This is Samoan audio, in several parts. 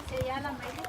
Se i ala mai le.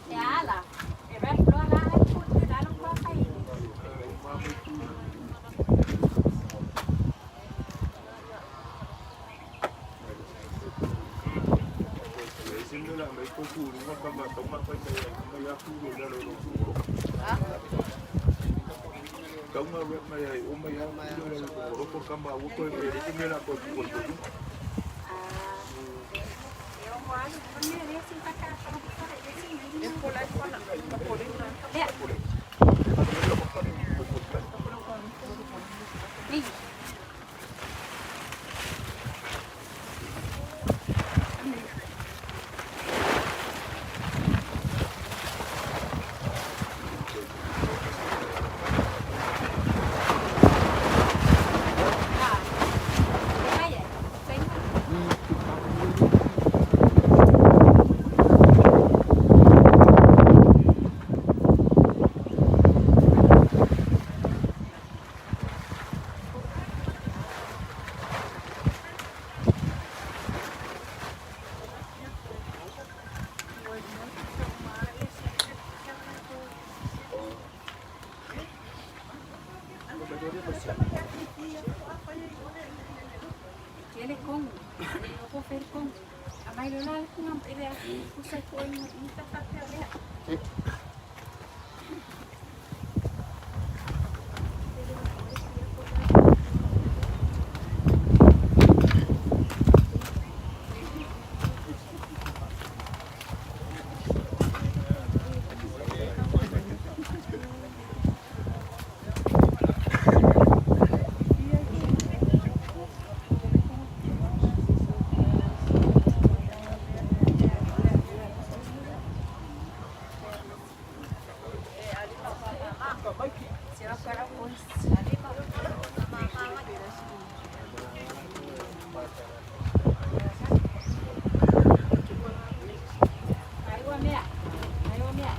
E ala, e rap loa la ai pu te la long pa pai. E o mo alu, o ni le si pa ka pa pa e si mai. Ya. Ni. Ah. E mai e. Sei. Kele kong. O ko fer kong. A mai lo la ku ngam ere ku sa ko ni ta ta ta le. Se va para Ai ua mea. Ai ua mea.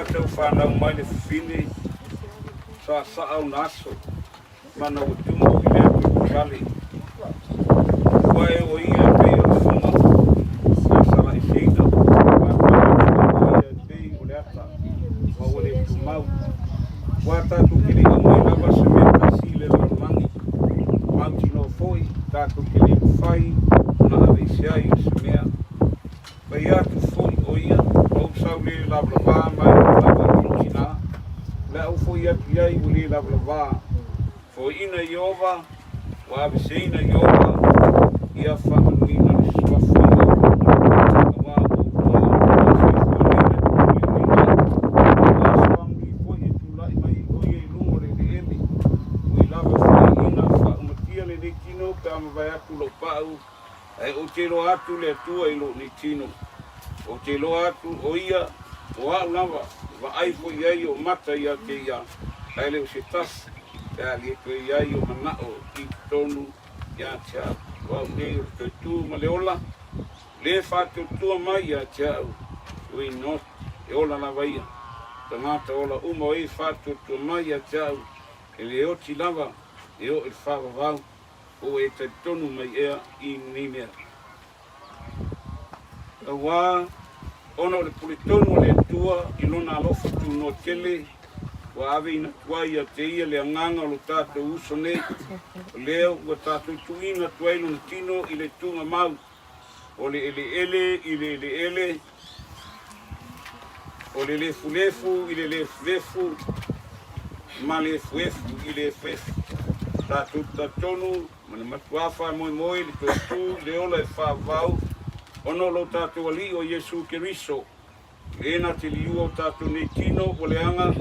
Tagata ua fanau mai le fafine, saasaa ona aso, mana ua tumu i le atu i le Ua e o ia e pei o le fuga na salaeseina, o ia e pei o le ata, ma ua le tumau. Ua tatou te le aumai lava se mea tasi i le lalolagi, mautinoa foi tatou te le mafai ona aveese ai se mea. Fai atu foi o ia, Ou sau le lavalava mai lava i lou tinā, o le a ou foi atu i ai ua le lavalava. Foaiina Ieova, ua aveseina Ieova, ia faamanuina le suafa o Ieova. Aua ua ou iloa o le soifua nei na tuliuliuina au, o aso amuli foi e tulai mai ai o ia i luga o le eleele. Ui lava foi ina faaumatia lenei tino pe a mavae atu lou pau, Ae ou te iloa atu le Atua i lou nei tino. Ou te iloa atu o Ia, o au lava, e vaai foi i ai ou mata ia te Ia, ae le o se tasi, pe a le toe i ai ou manao i totonu ia te au. O au nei o le toe tu ma le ola, le faatuatua mai ia te au, ui not, e ola lava ia. Tagata ola uma o e faatuatua mai ia te au, e le oti lava e oo i le faavavau. Ua e talitonu mai ea i nei mea? Auā, ona o le puletonu a le Atua i Lona alofa tunoa tele, ua aveina atu ai ia te Ia le agaga o lo tatou uso nei, o lea ua tatou tuuina atu ai lona tino i le tuugamau, o le eleele i le eleele, o le lefulefu i le lefulefu, ma le efuefu i le efuefu. Tatou te talitonu ma le matuā faamoemoe i le toe tu i le ola e faavavau ona o lo tatou Alii o Iesu Keriso, le na te liua o tatou nei tino ua leaga,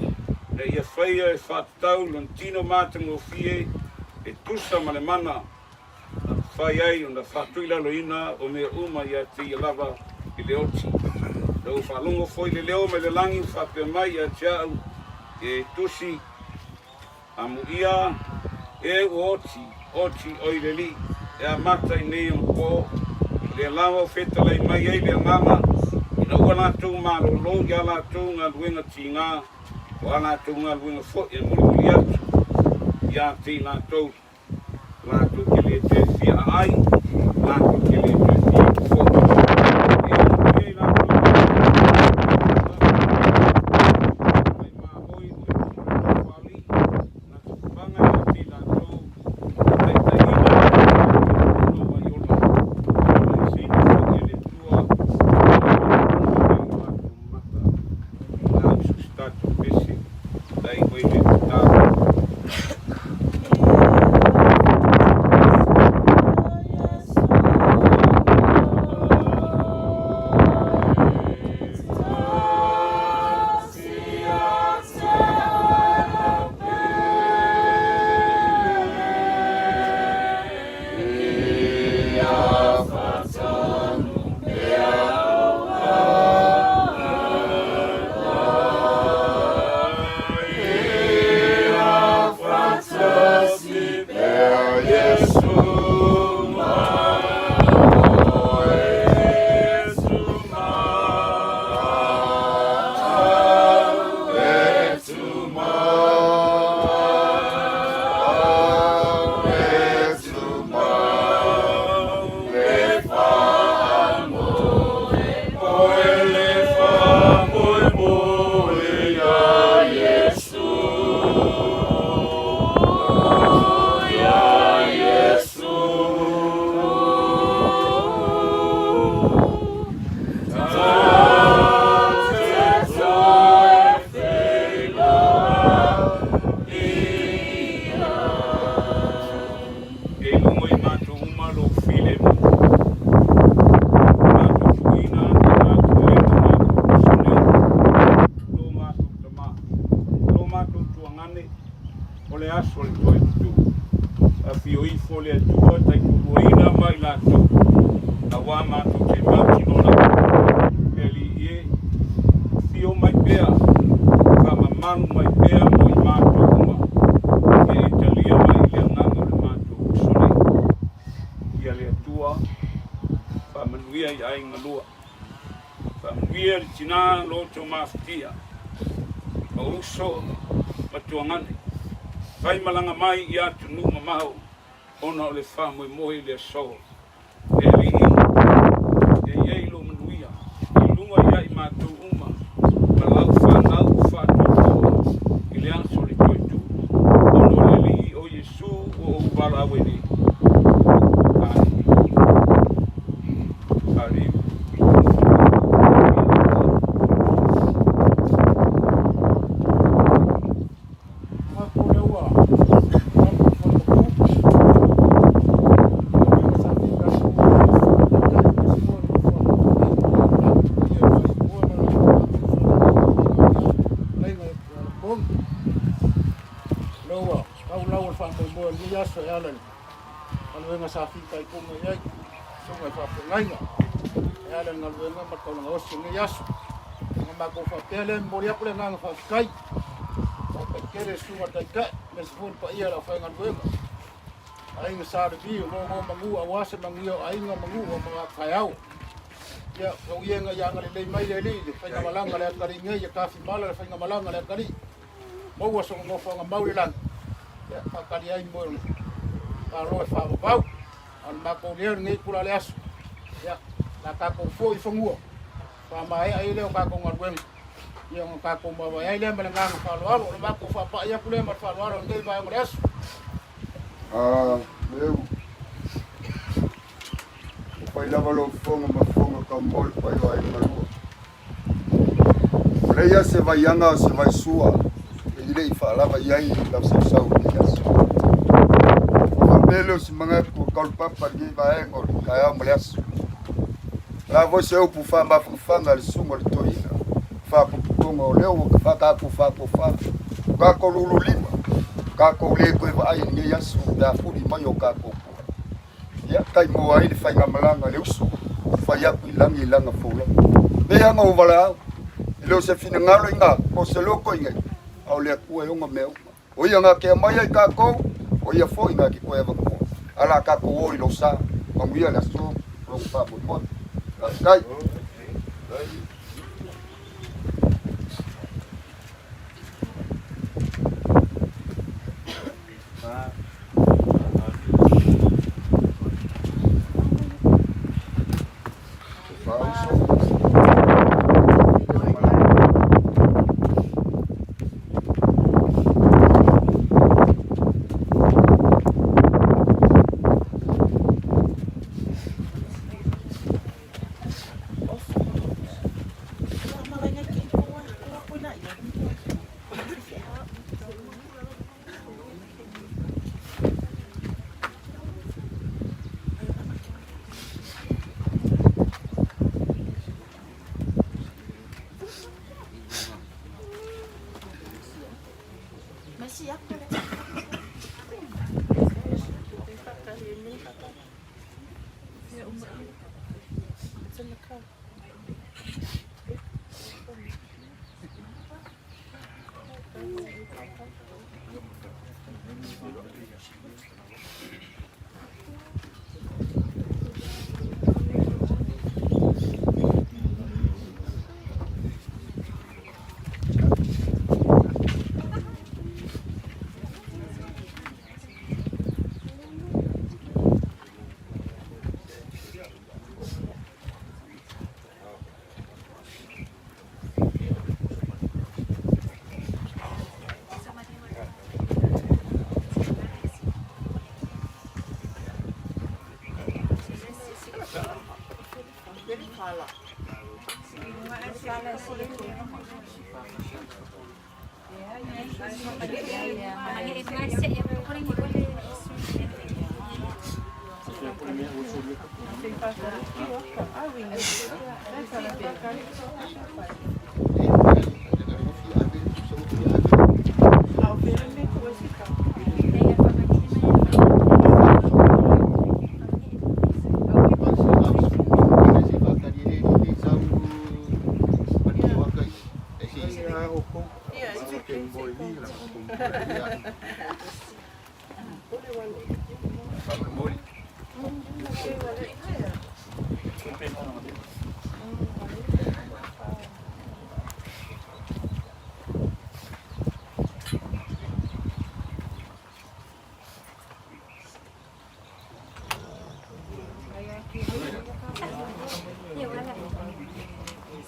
ina ia faia e faatatau lona tino matagofie e tusa ma le mana na mafai ai ona faatuilaloina o mea uma ia te ia lava i le oti. Na ou faalogo foi le leo mai le lagi ua faapea mai ia te au, E tusi, amuia, e ua oti, oti oi le Alii, e amata i nei ona po, lea lava o fetalai mai ai le agaga, ina ua latou malolo i a latou galuega tiga, o a latou galuega foi e mulimuli atu ia te i latou. Latou te le toe fia aai, latou te le toe fia inu foi. E amuia i latou mai mamoe o e tino alii, na tufaga ia te i latou na taitaiina i latou ai ola, ona e seina foi e le Atua o mai o latou mata. Na usu se tatou pese, dai oi le tatalo. E luga i matou uma lou filemu. O matou tuuina atu matou e lo matou uso nei, lo matou tama, lo matou tuagane, o le aso le toe tutu. Afio ifo le Atua taituluaina ma i latou, auā matou te mautinoa lava. Le Alii e, afio mai pea, faamamalu mai pea mo i matou uma, ia e talia mai i le agaga o le matou uso nei. Ia le Atua, faamanuia i aiga lua. Faamanuia le tina loto mafatia. Ma uso ma tuagane, faimalaga mai i atunuu mamao ona o le faamoemoe i le aso. E Alii, e i ai lou manuia i luga ia i matou uma ma lau fanau faatuatua i le aso o le toe tu, ona o le Alii o Iesu ua ou valaau ai nei. Amene. Karibu. Ua tau lau o le faamoemoe o lenei aso e ala i galuega sa fitaituga i ai susuga i faafeagaiga e ala i le galuega ma le taulaga osi o lenei aso. Ona matou faapea lea, e momoli atu le agaga faafetai. Faafetai tele i le susuga i le Taitai, aemaise foi le paia o le aufaigaluega, Aiga Sa Levi o nonomanu aua se manuia o aiga ma nuu o magafaeao. Ia, tau ia ina ia agalelei mai le Alii i le faigamalaga a le atalii nei, ia tafimala le faigamalaga a le atalii, maua sona nofoaga mau i le lagi, ia, faatali ai mo le Malo e faavavau. A o le matou leo i lenei itula o le aso, ia, o le a tatou foi i fanua, faamaea ai lea o tatou galuega, ia ona tatou mavae ai lea ma le agaga faaaloalo. O le matou faapai atu lea ma le faaaloalo i lenei vaega o le aso. Leu, ua fai lava lou fofoga ma fofoga taumoe le paia o aiga lua. O leia se vaiaga o se vaisua e le i faalava i ai lau sausau i lenei aso. Ua faapea lea o si manatu o taulupapa i lenei vaega o le taeao ma le aso. O le a foi se upu faamafanafana a le susuga i le toeaina faapotopotoga o lea ua tatou faatofa, tatou lululima, tatou le toe vaai i lenei aso pe a fuli mai o tatou tua. Ia, taimoa ai le faigamalaga a le uso, fai atu i lagi i lana folau. Pei ona ou valaau, e le o se finagalo i ina, po o se loto i inei, a o le Atua e ona mea uma. O ia na te aumai ai tatou, o ia foi na te toe avanoa. A la tatou o i lou sa, manuia le aso, lou faamoemoe. Faafetai.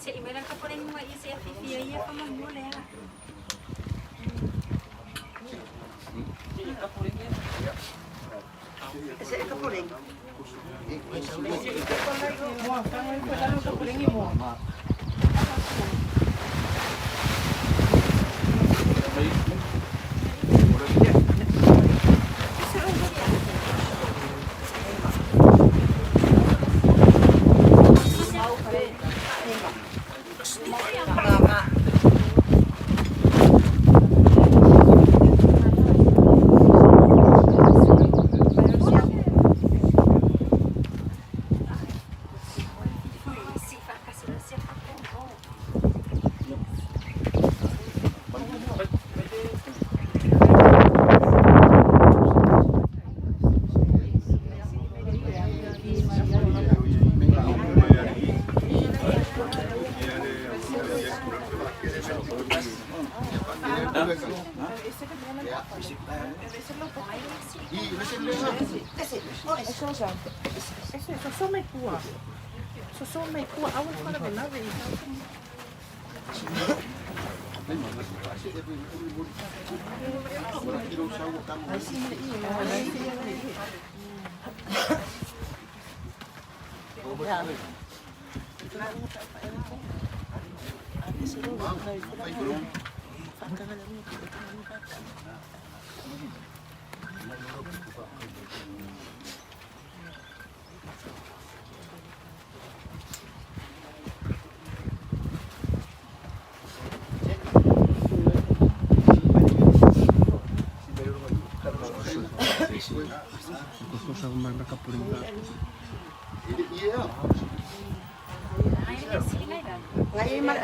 Se i mai la kapolei mai se afifia ia fa mo le a. Si fa kasi si fa ko. Ai le silinga ila.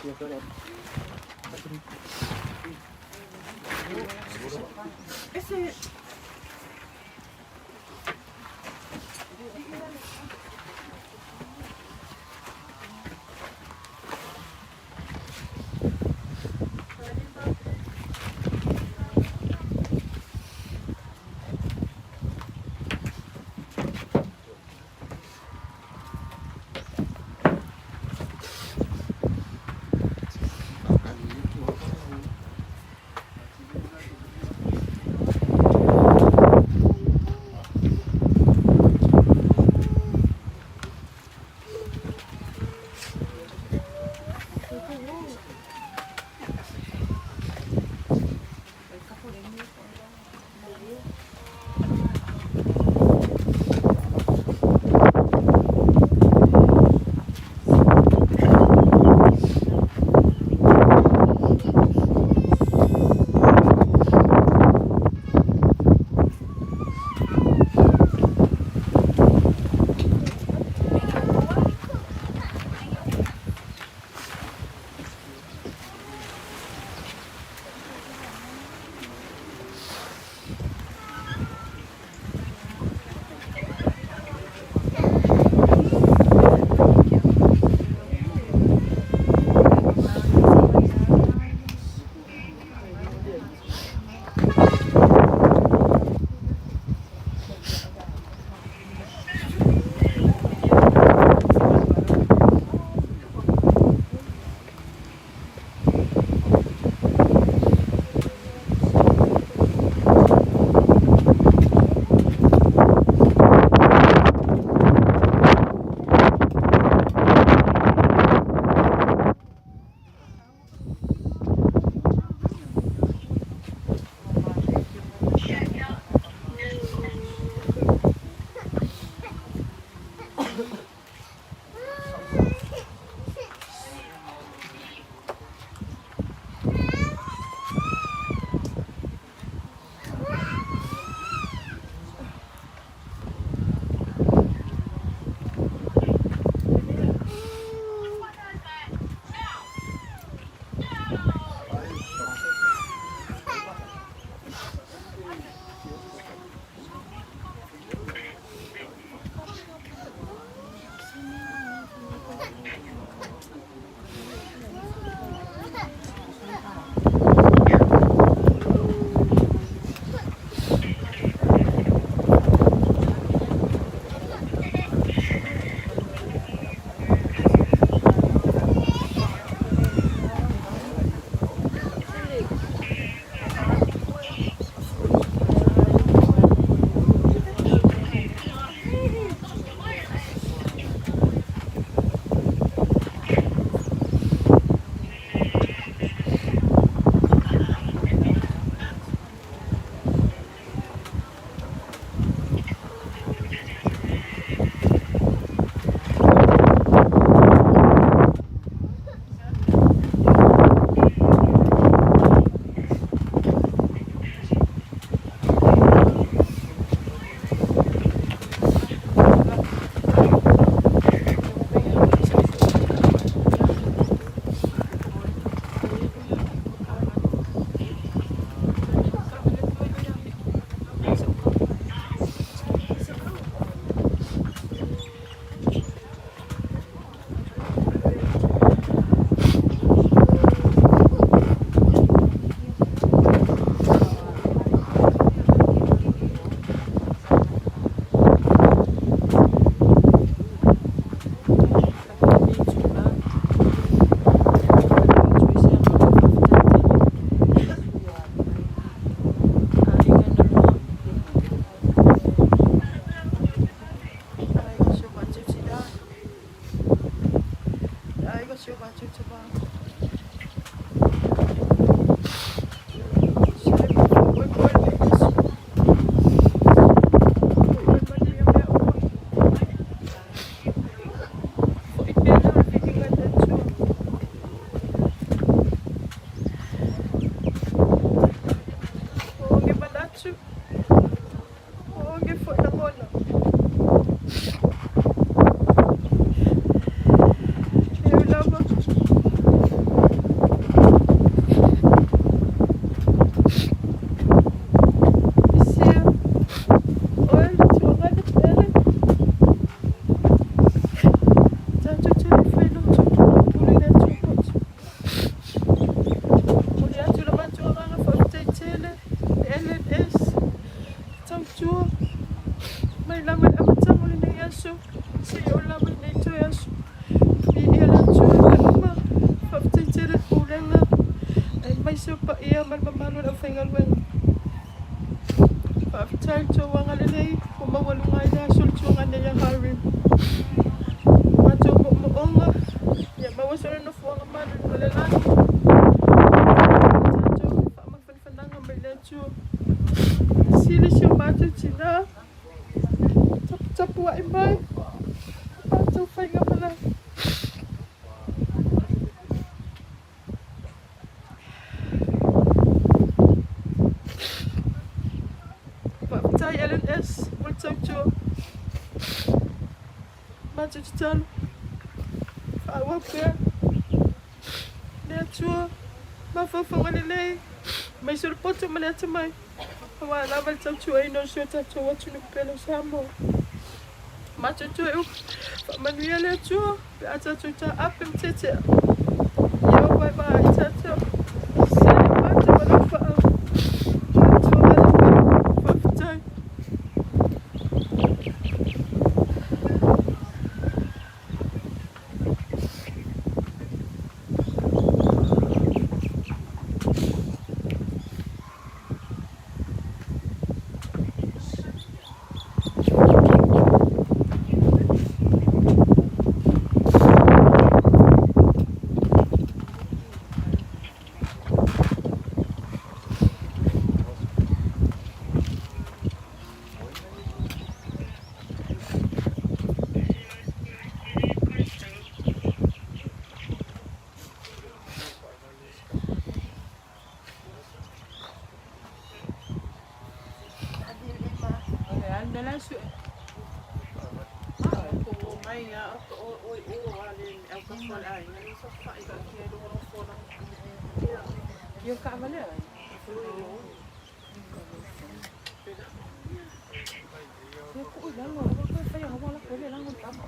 E lava. paia ma le mamalu o le aufaigaluega. Faafetai i le tou agalelei ua maualuga ai le aso o le tuaganeia Harry. Matou moomooga, ia maua sona nofoaga malu i luga o le lagi. Tatou faamafanafanaga mai le Atua. Sili si o matou tinā, taputapuai mai, matou faigamalaga. Faafetai LNS mo le tautua. Matou tatalo, faaauau pea. Le Atua, mafaufauga lelei, aemaise o le poto ma le atamai, aua lava le tautuaina o si o tatou atunuu pele o Samoa. Matou toe upu, faamanuia le Atua pe a tatou taape ma tetea. Ia o vaevae ai tatou. Sili matou ma lau faau. Atua galulue. Faafetai. O le a le mea la e sue? Ia o taavale a ai? Ia tuu i lalo, aua toe faia aua lako ai le lago i le tama.